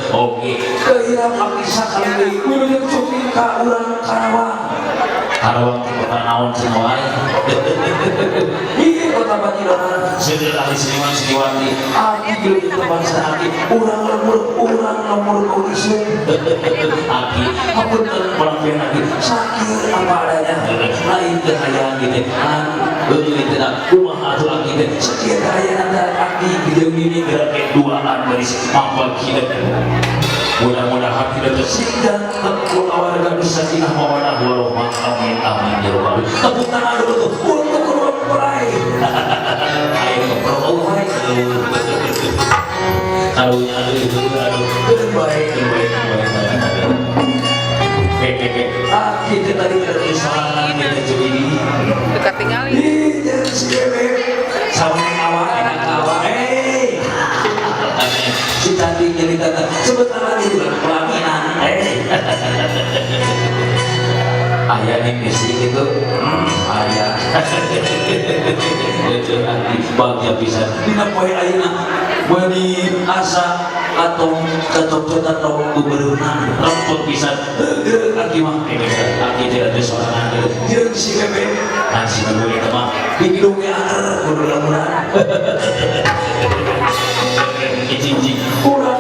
Oke, kehirap abdi sakali wilujeng sumping ka urang Karawang. Karawang teh kota naon cenah wae. Ieu kota Banjironan, seueur ahli seniman seniwati. Abdi wilujeng tebangsa abdi urang lembur kondisi. Aki, hapunten malampian aki sakit apa adanya. Lain teu hayang gitu. An heueuh teh kumaha atuh aki teh sakieu kaayaan aki jeung ini gerak duaan baris mapag hidup. Mudah-mudahan kita tersidang keluarga bisa sakinah mawaddah warahmah, amin amin ya rabbal alamin. Tepuk tangan dulu tuh untuk kedua mempelai. Ayo ngobrol wae. Karunya aduh itu aduh baik baik baik. Oke. Ah, kita tadi dari soalan kita jadi. Dekat tinggalin. Iya, si bebek sama yang awak, enak awak. Eh, si cantik jadi tante. Sebentar lagi bulan pelaminan. Eh, ayah nih misi gitu. Aki bahagia pisan dina poe ayeuna bani asa atau kacocot atau beberenang lemput pisan heuh aki mah aki teh teh sorangan jeung si Bebe nah si Bebe eta mah di hidung ge anger kudu lamuran cicing urang.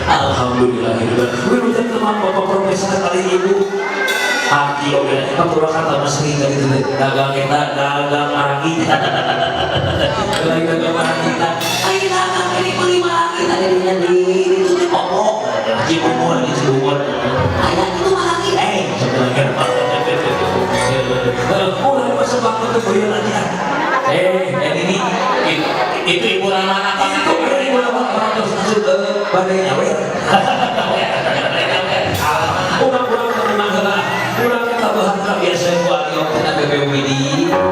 Alhamdulillah. Wilujeng teman Bapak Profesor kali Ibu Aki oge ka Purwakarta mah sering ka ditu teh dagang eta dagang maragi. Lain dagang maragi tah. Ai dagang ini meuli maragi tah di dinya di ditu teh popok. Cibubur di Cibubur. Aya kitu maragi sebenarnya. Ulah mah sebab teu boyan aja. Ini Itu ibu mana apa? Itu ibu mana terus asup ke badai nyawer. Urang-urang tenang heula. Urang katabahan ka biasa ku aki tina Bebe Widi. Oh,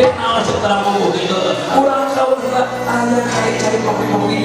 Eh, naon cek terang buku gitu. Urang kawin heula aya cai-cai kopi-kopi.